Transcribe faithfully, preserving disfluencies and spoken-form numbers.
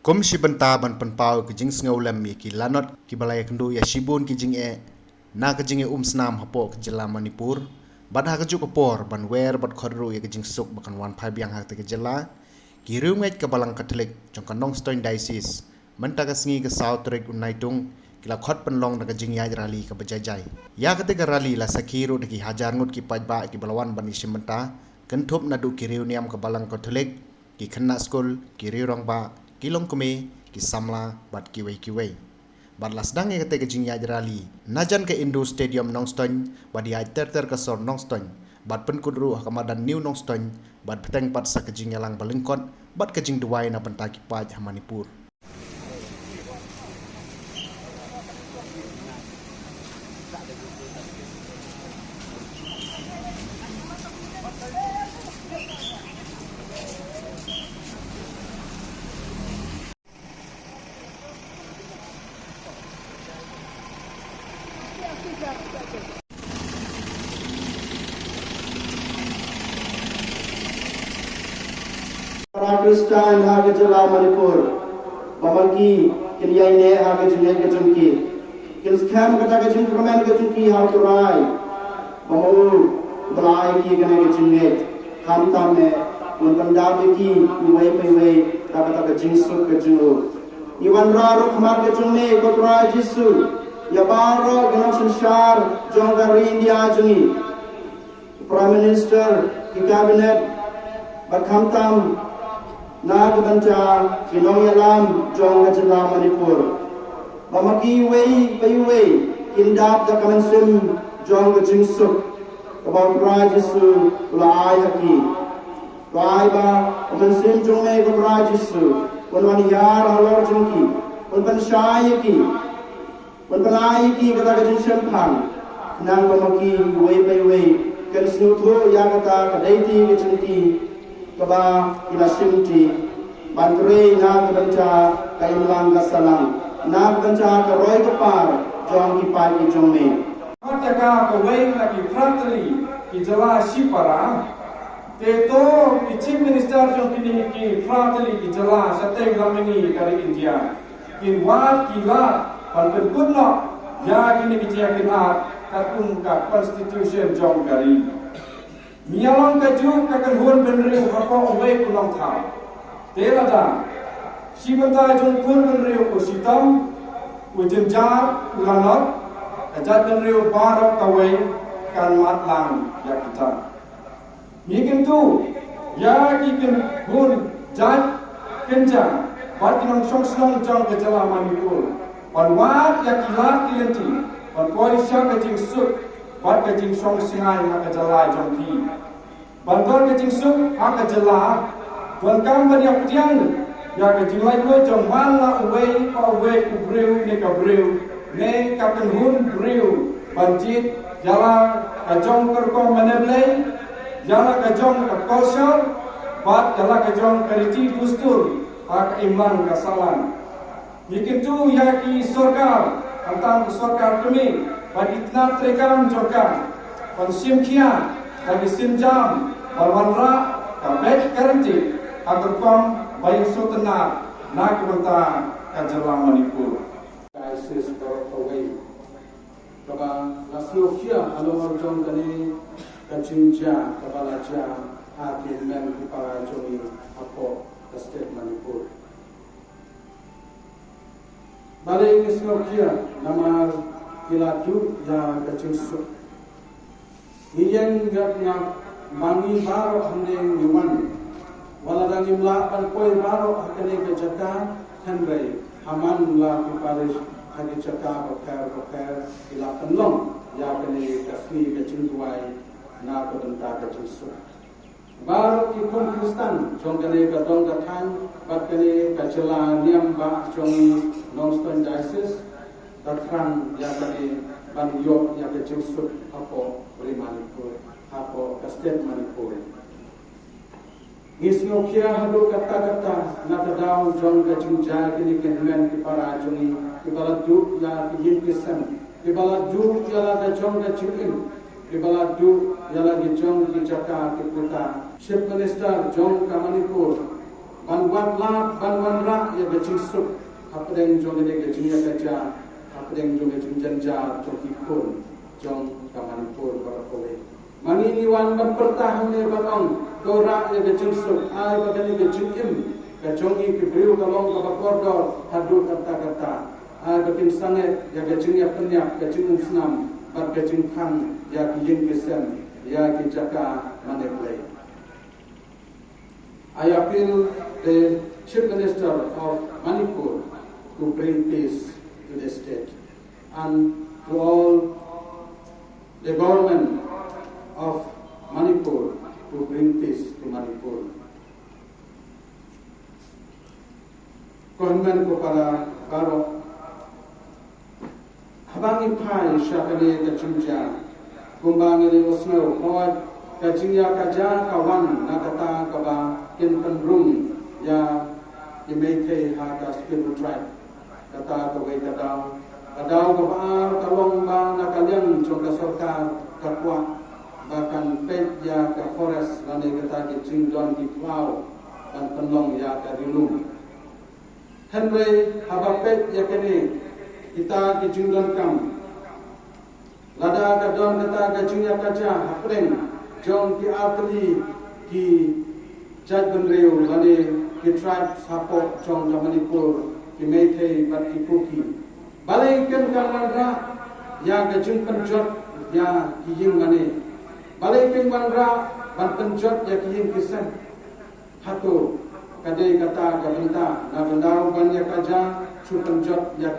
Kum shi bynta ban pynpaw ka jingsngewlem ïa ki lanot kiba la ïakynduh ïa shibun ki jingeh na ka jingïaumsnam hapoh ka jylla Manipur, bad ha kajuh ka por ban wer bad khot ruh ïa ka jingsuk ba kan wan phai biang ha kata ka jylla, ki riewngeit ka Balang Katholik jong ka Nongstoiñ Diocese mynta ka sngi ka saw tarik u Naitung ki la khot pynlong da ka jingïaid rally kaba jai jai. Ïa kata ka rally la sakhi ruh da ki hajar ngut ki paidbah kiba la wan ban ïashim bynta, kynthup naduh ki riewniam ka Balang Katholik, ki khynnah skul, ki riew rangbah, ki longkmie, ki samla bad kiwei kiwei. Bad la sdang ïa kata ka jingïaid rally na jan ka Indoor Stadium Nongstoiñ, bad ïaid ter ter ka sor Nongstoiñ, bad pynkut ruh ha ka madan New Nongstoiñ, bad bteng pat sa ka jingïalang ba lyngkot bad ka jingduwai na bynta ki paid ha Manipur. Para Khristan ha ka jylla Manipur, ba ma ki kin ïaineh ha ka jingngeit ka jong ki, kin skhem kata ka jingkyrmen ka jong ki ha U Trai, ba ma u ba la ai ki kane ka jingngeit, khamtam eh un pyndap ïa ki iwei pa iwei da kata ka jingsuk ka jong u. Ngi wanrah ruh khmat ka jong me ko Trai Jisu ïa baroh ki nongsynshar jong ka ri India jong ngi, Prime Minister, ki Cabinet, bad khamtam na ka bynta ki nongïalam jong ka jylla Manipur, ba ma ki iwei pa iwei kin dap da ka mynsiem jong ka jingsuk kaba U Trai Jisu u la ai ha ki. Trai, ba ka mynsiem jong me ko Trai Jisu un wan hiar halor jong ki, un pynshai ïa ki, un pynai ïa ki kata ka jingshemphang, khnang ba ma ki iwei pa iwei kan sngewthuh ïa kata ka dei ti ka jingti kaba ki la shimti ban trei na ka bynta ka imlang ka sahlang, na ka bynta ka roi ka par jong ki paid ki jong me. Ka jaka kawei na ki phra tylli ki jylla shipara, te to ki Chief Minister jong kine ki phra tylli ki jylla shatei lamini ka ri India kin wad ki lad ban pynkut noh ïa kine ki jingïakynad katkum ka Constitution jong ka ri. Ngi ïa long kajuh ka kynhun bynriew hapoh uwei u nongthaw. Te lada shi bynta jong u kynhun bynriew u shitom, u jynjar, u lanot, ka jaitbynriew baroh kawei kan mad lang ïa kita. Ngi kyntu ïa ki kynhun jait kynja bad ki nongshong shnong jong ka jylla Manipur ban wad ïa ki lad ki lynti ban poi sha ka jingsuk bad ka jingshong shngaiñ ha ka jylla jong ki. Ban don ka jingsuk ha ka jylla, donkam ban ïa pdiang ïa ka jinglaitluid jong man la uwei pa uwei u briew ne ka briew ne ka kynhun briew ban jied ïa la ka jong ka rukom mane Blei, ïa la ka jong ka culture bad ïa la ka jong ka riti dustur ha ka imlang ka sahlang. Ngi kyntu ïa ki sorkar, khamtam ka sorkar kmie, bad ki tnat treikam jong ka ban shim khia da ki sienjam ban wanrah ka beit ka ryntih ha ka rukom ba ïasngewtynnat na ka bynta ka jylla Manipur. Diocese baroh kawei kaba la sngewkhia halor jong kane ka jingjia kaba la jia ha ki hynmen ki para jong ngi hapoh ka state Manipur. Balei ngi sngewkhia? Namar ki la duh ïa ka jingsuk. Ngi ïeng ngap ngap ba ngi baroh hangne ngi wan. Wat lada ngim lah ban poi baroh ha kane ka jaka, hynrei ha man la ki parish ha ki jaka bapher bapher ki la pynlong ïa kane ka sngi ka jingduwai na ka bynta ka jingsuk. Baroh ki khun Khristan jong kane ka dong ka thaiñ bad kane ka jylla niam ba jong ngi Nongstoiñ Diocese, ka thrang ïa kane ban ïoh ïa ka jingsuk hapoh ri Manipur, hapoh ka state Manipur. Ngi sngewkhia haduh katta katta na ka daw jong ka jingjia kine ki hynmen ki para jong ngi kiba la duh ïa ki ïing ki sem, kiba la duh ïa la ka jong ka jingim, kiba la duh ïa la ki jong ki jaka ki puta. Chief Minister jong ka Manipur, ban wanlad, ban wanrah ïa ka jingsuk hapdeng jong kane ka jingïakajia, hapdeng jong ka jingjynjar jong ki khun jong ka Manipur baroh kawei. Ma ngi ngi wan ban pyrta hangne ban ong, to rah ïa ka jingsuk, ai ba kane ka jingim ka jong ngi ki briew ka long kaba kordor haduh katta katta. Ai ba kin sangeh ïa ka jingïapynïap, ka jingumsnam bad ka jingkhang ïa ki ïing ki sem, ïa ki jaka mane Blei. I appeal the Chief Minister of Manipur to bring peace to the state and to all the government of Manipur to bring peace to Manipur. Ko hynmen ko para baroh, haba ngi phai sha kane ka jingjia, kumba ngi la ïohsngew, hooid ka jingïakajia ka wan na kata kaba kin pynrung ïa ki Meitei ha ka Scheduled Tribe. Kata kawei ka daw. Ka daw kaba ar ka long ba na ka liang jong ka sorkar ka kwah ba kan peit ïa ka forest lane kata ki jingdon ki khlaw ban pynlong ïa ka ri lum. Hynrei haba peit ïa kane, kita ki jingdonkam, lada ka don kata ka jingïakajia hapdeng jong ki artylli ki jaitbynriew lane ki tribes hapoh jong ka Manipur, ki Meitei bad ki Kuki, balei kin kan wanrah ïa ka jingpynjot ïa ki ïing mane? Balei kin wanrah ban pynjot ïa ki ïing ki sem? Hato ka dei kata ka bynta, na ka daw ban ïakajia, shu pynjot ïa ki